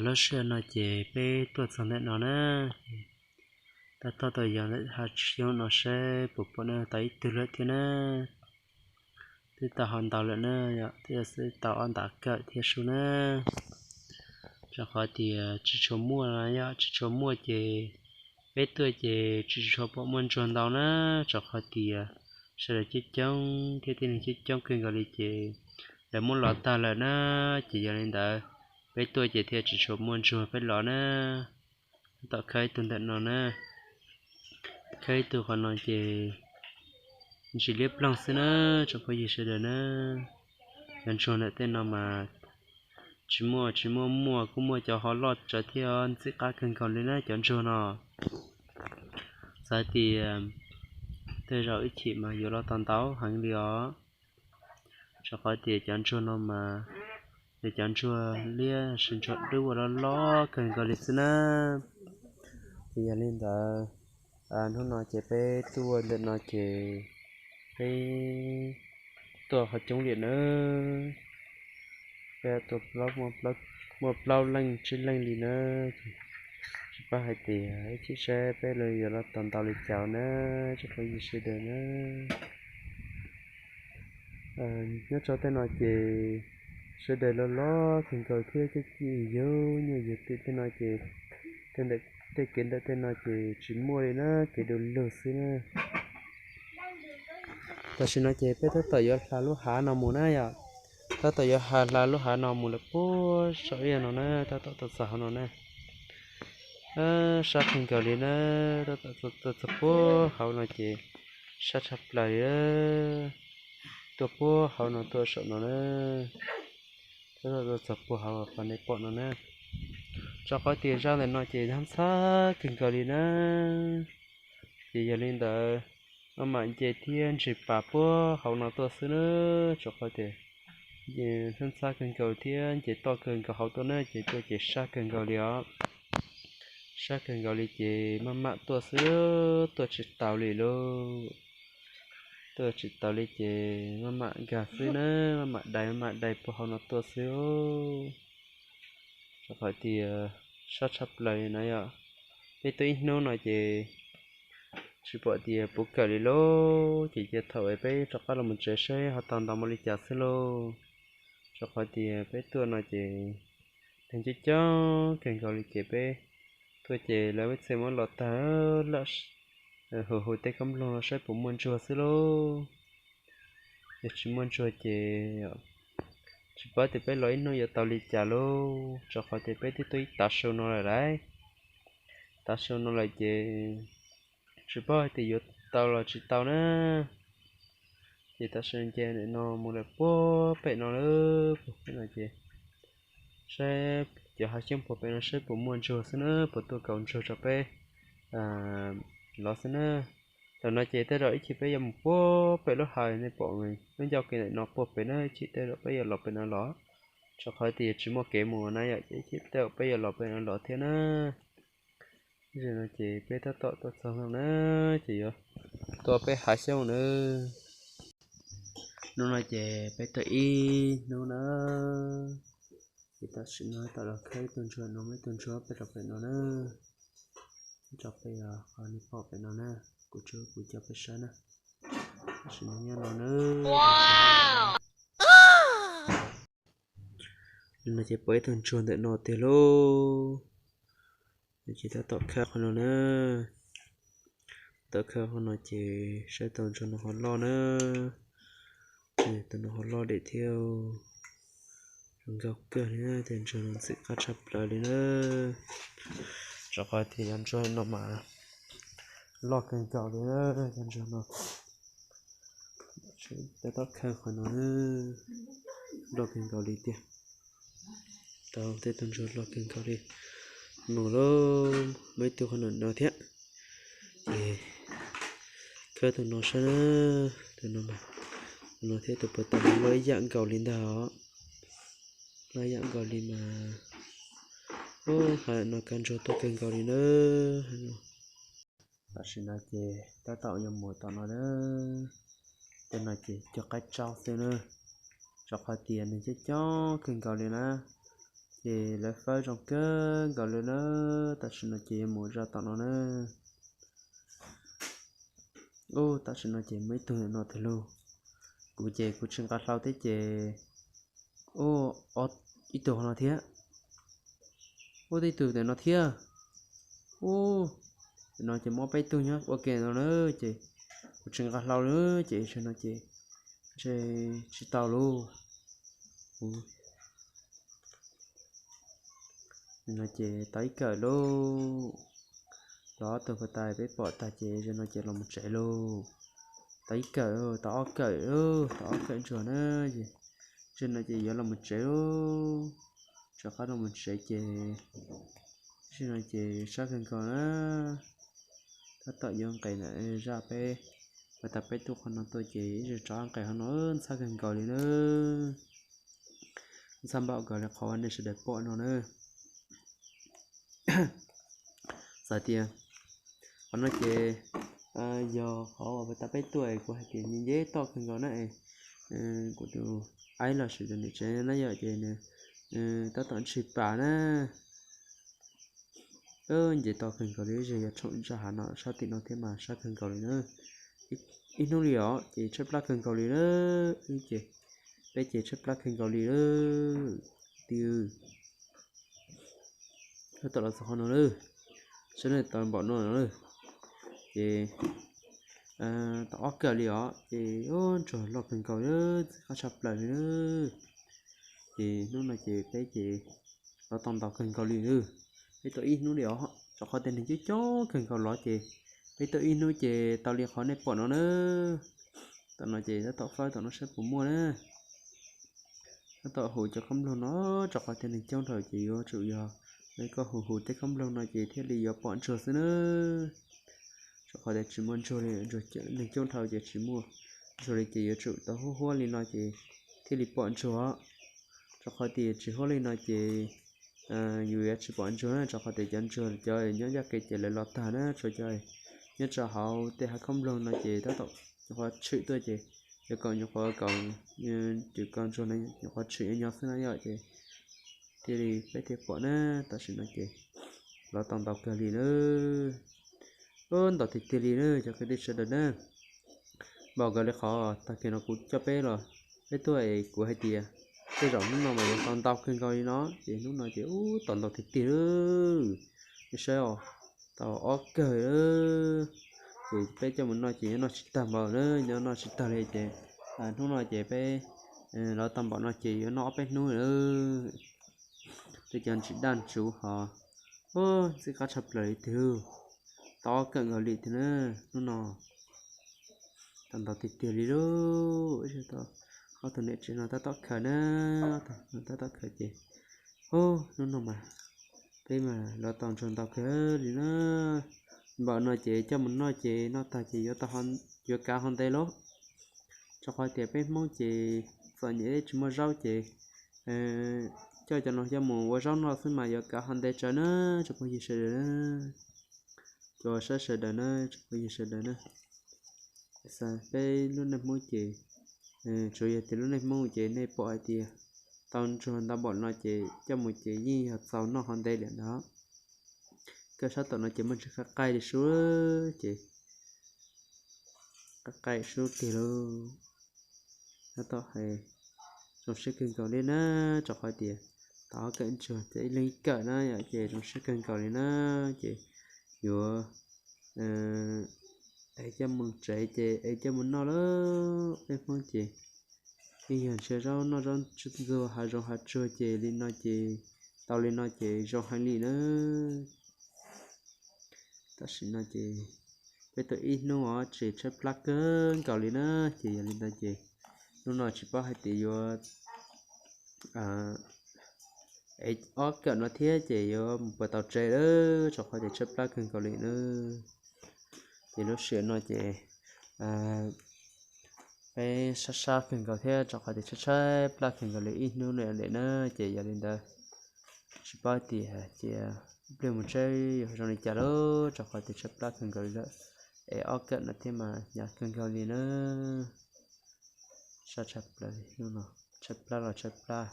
Lub sij hawm no ces peb tuaj txog ntawm no na, tab tom tau yog ha xyoob no saib puas pom na, tau ib tug lawm thiab na. Twb tau ho ntau lawm na, yog twb tau ob ntav kawm thiab sub na. Rau qhov tias tsis tshua muaj, yog tsis tshua muaj ces peb tuaj ces tsis tshua pom muaj ntsuag ntau na. Rau qhov tias sawv daws coob coob thiab tib neeg coob coob kawg nkaus li ces lawv muab los tag lawm na. Ces yog li ntawd peb tuaj ces thiaj tsis tshua muaj ntsuag peb los na. Tab tom khawb ib tug ntawm no na, khawb ib tug qhov no ces ntsis liab ploog xwb na, tsoom phooj ywg sawv daws na. Cov ntsuag ntawm tej no mas tsis muaj, tsis muaj muaj, kuj muaj cov ho loj tsawv thiab ntxim qab kawg nkaus li na cov ntsuag no. Xav tias tej zaum ib chim mas yuav los tau ntau heev li os. Rau qhov tias cov ntsuag no mas yog cov ntsuag liab, ntsuag dub uas loj loj kawg nkaus li xwb na. Ces yog li ntawd, hnub no ces peb tuaj ntawm no ces peb tuaj qhov coob liam na. Peb tuaj muaj plaub leej tsib leej li na. Tsis paub hais tias ib chim saib peb yuav los tau ntau li cas na, tsoom phooj ywg sawv daws na. Nyob rau tej no ces sawv daws los los kawg nkaus thiab, coob coob yug nyuj yug twm tej no ces tej kev ntawm tej no ces tsis muaj li na, kev du lug xwb na. Tam sim no ces peb tab tom yuav hla lub hav no mus na yom. Tab tom yuav hla lub hav no mus lawm puag saum ib no na, tab tom tuaj txog hauv no na. Sab kawg nkaus li na, tab tom tuaj txog puag hauv no ces sab tshaj plaws li. Tuaj puag hauv no tuaj saum no na. Tab tom tuaj txog puag hauv qhov nej pom no na. Rau qhov tias zaj ntawm no ces ntxhab ntxhab kawg nkaus li na. Ces yog li ntawd, maj mam nce thiab ntsis pas puag hauv no tuaj xwb na. Rau qhov tias ntxhab ntxhab kawg nkaus thiab nce toj kawg nkaus hauv tuaj na, ces tuaj ces sab kawg nkaus li os. Sab kawg nkaus li ces maj mam tuaj xwb, tuaj tsis taus li lauj. Tuaj tsis taus li ces maj mam nkag xwb na, maj mam dai maj mam dai puag hauv no tuaj xwb. Rau qhov tias sab tshaj plaws li na yom. Peb tuaj ib hnub no ces tsis pom tias puas kawm li lauj. Ces cia thaum peb rov qab los mus tsev saib ho tau ntau npaum li cas xwb lauj. Rau qhov tias peb tuaj no ces neeg coob coob kawg nkaus li ces peb tuaj ces lawv peb txhia muab los tag lawm, hu hu tej khaub nploog los saib puas muaj ntsuag xwb lauj. Yog tsis muaj ntsuag ces tsis paub tias peb los ib hnub yuav tau li cas lauj, rau qhov tias peb twb tuaj ib tav su no lawm lauj. Tav su no lawm ces tsis paub hais tias yuav tau los tsis tau na. Ces tam sim no ces nim no mus lawm puag pem no lawm, puag pem no ces saib cov hav xyoob puag pem no saib puas muaj ntsuag xwb na, puas tuaj kaus ntsuag rau peb los xwb na. Tam no ces tej zaum ib chim peb yuav mus puag pem lub hav nej pom lub ncauj kev ntawm no puag pem na, ib chim tej zaum peb yuav los pem no los, rau qhov tias tsis muaj kev mus na yom, ces ib chim tej zaum peb yuav los pem no los thiab na. Tam sim no ces peb tab tom tuaj txog no na, ces yuav tuaj peb hav xyoob na. Hnub no ces peb tuaj ib hnub na, ces tam sim no tab tom los khawb ib tug ntsuag no, ib tug ntsuag peb rau pem no na. Peb rau pem qhov nej pom pem no na, kuv tsuas kuv coj peb saib na. Tam sim no nyob no na. No ces pom ib tug ntsuag ntawm no tiag lauj. Ces tab tom khawb qhov no na. Tab tom khawb qhov no ces saib tau ntsuag no ho loj na. Tus no ho loj dam thiab. Zoo nkauj kawg li na, tus ntsuag no ntxim qab tshaj plaws li na. Rau qhov tias cov ntsuag no mas loj kawg nkaus li na, cov ntsuag no. Tab tom khawb qhov no, loj kawg nkaus li tiag. Tau tej tug ntsuag loj kawg nkaus li. Mus lauj, muaj ib tug qhov no no thiab. Ces khawb tus no saib na, tus no, tus no thiab tus puag ta loj ib yam nkaus li ntag os. Loj ib yam nkaus li mas, ub, hav no kaj ntsuag tuaj kawg nkaus li na. Tam sim no ces tab tom yuav mus tom no na. Tej no ces cog qaib tsaub xwb na, rau qhov tias neeg coob coob kawg nkaus li na, ces lawv fawb zoo kawg nkaus li na. Tam sim no ces yuav mus zaj tom no na. Ub, tam sim no ces muaj ib tug ntawm no tiag lauj. Kuv ces kuv tsis nqa hlau thiab ces, ub, ib tug qhov no thiab. Ub, ib tug ntawm no thiab. Ub, ntawm no ces muaj peb tug nyob ua ke no na, ces kuv tsis nqa hlau li ces tam sim no ces ntshe tsis tau lauj. No ces tau ib kawm lauj. Los ob tug puag ta peb pom tag ces tam sim no ces los mus tsev lauj. Tau ib kawm, tau ob kawm, tau ob kawm ntsuag na. Tam sim no ces yuav los mus tsev lauj. Rov qab los mus tsev ces tam sim no ces sab kawg nkaus na. Tab tom yuav nqes ntawm zaj peb, puag ta peb tuaj qhov no tuaj ces ib zaug rov nqes qhov no ntxhab kawg nkaus li na. Ntxhab npaum nkaus li qhov nej sawv daws pom no na. Txawm tias qhov no ces yog qhov uas puag ta peb tuaj es kuv hais tias nce nce toj kawg nkaus na es kuv tus aib los sis tus niam tsev na yom ces nws tab tom ntshis pas na. Nce toj kawg nkaus li, yog tshoom zaj hav no sab tim no thiab mas sab kawg nkaus li na. Ib hnub li os ces tshaib plab kawg nkaus li na. Ces peb ces tshaib plab kawg nkaus li na. Twb tab tom los txog qhov no lawm, saib nej tau npaum no no lawm. Ces tau ob kawm li os ces ntsuag loj kawg nkaus li, ntxim qab tshaj plaws li na. Ces hnub no ces peb ces los tau ntau kawg nkaus li na. Peb tau ib hnub li os, rau qhov tias neeg coob coob kawg nkaus los ces peb tau ib hnub ces tau li qhov nej pom no na. Tam no ces tab tom fawb tom no saib puas muaj na. Tab tom hu cov khaub nploog no, rau qhov tias neeg coob dhau ces yuav tsum yog koj hu hu tej khaub nploog no ces thiaj li yuav pom ntsuag xwb na. Rau qhov tias tsis muaj ntsuag li, neeg coob dhau ces tsis muaj ntsuag li ces yuav tsum tau huab huab li no ces thiaj li pom ntsuag. Rau qhov tias tsis huab li no ces yus yuav tsis pom ntsuag na, rau qhov tias cov ntsuag cov nyob ncaj kev ces lawv los tag na, tsuas cov nyob rau hauv tej hav khaub nploog no ces tab tom nyuam qhuav tshwm tuaj ces yog kom nyuam qhuav kom cov ntsuag no nyuam qhuav tshwm nyob xwb na yom ces thiaj li peb thiaj pom na. Tam sim no ces los tau ntau kawg li na. Ntau tiag tiag li na cov kwv tij sawv daws na. Npaum nkaus li qhov tag kis no kuv coj peb los, peb tuaj es kuv hais tias tej zaum hnub no mas yuav tau ntau kawg nkaus li no, ces hnub no ces ub tau ntau tiag tiag li. Nej saib os, tau ob kawm. Ces peb coj mus noj ces nyob noj tsis tag npaum na, nyob noj tsis tag li ces hnub no ces peb los tau npaum no ces yuav noj ob peb hnub lawm. Peb cov ntsis daj ntsuv hos, ntxim qab tshaj plaws li tiag, tau ob kawm nkaus li tiag na. Hnub no tau ntau tiag tiag li lauj. Ob tug niam tsev no tab tom khaws na, tab tom khaws ces, hnub no mas peb mas los tau ntsuag ntau kawg li na. Npaum no ces coj mus noj ces noj tag ces yuav, yuav kav ho ntev lauj. Rau qhov tias peb Hmoob ces txom nyem tsis muaj zaub ces coj cov no coj mus ua zaub noj xwb mas yuav kav ho ntev tsawv na, tsoom phooj ywg sawv daws na. Cov saib sawv daws na, tsoom phooj ywg sawv daws na. Peb lub neej Hmoob ces, tsuas yog tias lub neej Hmoob ces nej pom hais tias tau ntsuag ntau npaum no ces coj mus ces yeej yog txaus noj ho ntev lawm ntag. Kawm sab tom no ces muaj ntsis qaij qaij li sub, ces qaij qaij sub tiag lauj. Tab tom hais zoo siab kawg nkaus li na, rau qhov tias tau ob kawm ntsuag ces ib leeg ib kawm na yom, ces zoo siab kawg nkaus li na. Ces yuav es coj mus tsev ces es coj mus noj lauj. Peb Hmoob ces yeej yog ntshaw zaub noj zaub ntxuag hav zoov hav tsuag ces li no ces tau li no ces zoo heev li na. Tam sim no ces peb tuaj ib hnub os tseem tshaib plab kawg nkaus li na, ces yog li ntawd ces hnub no tsis paub hais tias yuav es ob kawm no thiab ces yuav mus puas tau tsev lawm, rau qhov tias tshaib plab kawg nkaus li na. Ces lub sij hawm no ces peb sab sab kawg nkaus thiab rau qhov tias tshaib tshaib plab kawg nkaus li ib hnub no lawm na, ces yog li ntawd tsis paub tias cia ib pliag mus tsev yuav zoo li cas lauj, rau qhov tias tshaib plab kawg nkaus li lawm. Es ob kawm no thiab mas hnyav kawg nkaus li na. Sab tshaj plaws li hnub no, tshaib plab los tshaib plab.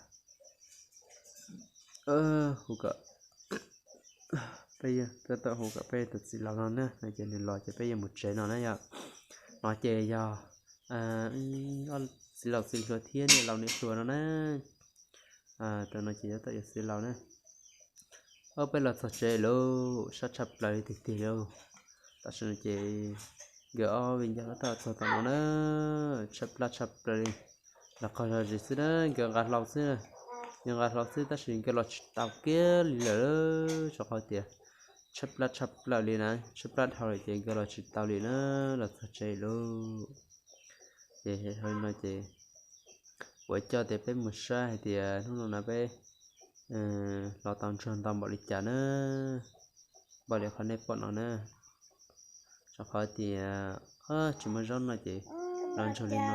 Hu kom peb, tab tom hu kom peb tus txiv laus no na, no ces nws los ces peb yuav mus tsev no na yom. No ces yog txiv laus txiv hluas thiab niam laus niam hluas no na. Tam no ces tab tom yog txiv laus na. Ob peb los txog tsev lauj, sab tshaj plaws li tiag tiag lauj. Tam sim no ces nkawd ob viv ncaus tab tom txog tom no na, tshaib plab tshaj plaws li. Los qaug zog zis xwb na, nkawd nqa hlau xwb, nkawd nqa hlau xwb tab sis nkawd los tsis tau kiag li lawm, rau qhov tias tshaib plab tshaj plaws li na, tshaib plab dhau lawm ces nkawd los tsis tau li na, los txog tsev lauj. Ces hais li no ces kuv coj tias peb mus saib hais tias hnub no na peb los tau ntsuag ntau npaum li cas na, npaum li qhov nej pom no na. Rau qhov tias tsis muaj zaub no ces los ntsuag li no,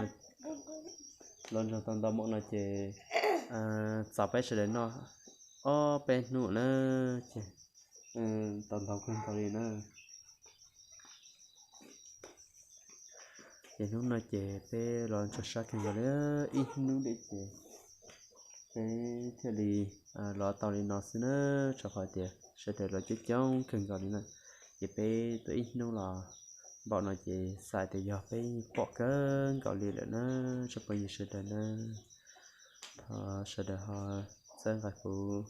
los ntsuag tau ntau npaum no ces txaus peb sawv daws noj ob peb hnub na, ces tau ntau kawg nkaus li na. Ces hnub no ces peb los ntsuag sab kawg nkaus li ib hnub li ces peb thiaj li los tau li no xwb na, rau qhov tias sawv daws los coob coob kawg nkaus li na. Ces peb tuaj ib hnub los npaum no ces xav tias yog peb pom kawg nkaus li lawm na, tsoom phooj ywg sawv daws na. Thov sawv daws ho txhawb nqa kuv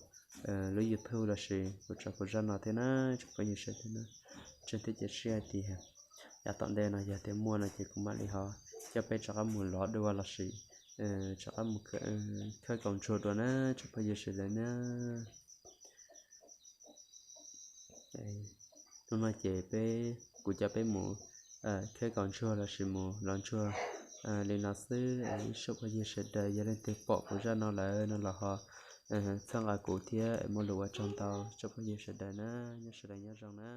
lub YouTube lossis kuv tso kuv zaj no thiab na, tsoom phooj ywg sawv daws na. Tseem thiab cia siab hais tias yav tom ntej no yog tias muaj no ces kuv mam li ho coj peb rov qab mus lov dua lossis rov qab mus khawb kaus ntsuag dua na, tsoom phooj ywg sawv daws na. Hnub no ces peb, kuv coj peb mus khawb kaus ntsuag lossis mus lov ntsuag li no xwb. Tsoom phooj ywg sawv daws yog leej twg pom kuv zaj no lawm no los ho txhawb nqa kuv thiab, muaj lus ua tsaug ntau tsoom phooj ywg sawv daws na, nyob sawv daws nyob zoo na.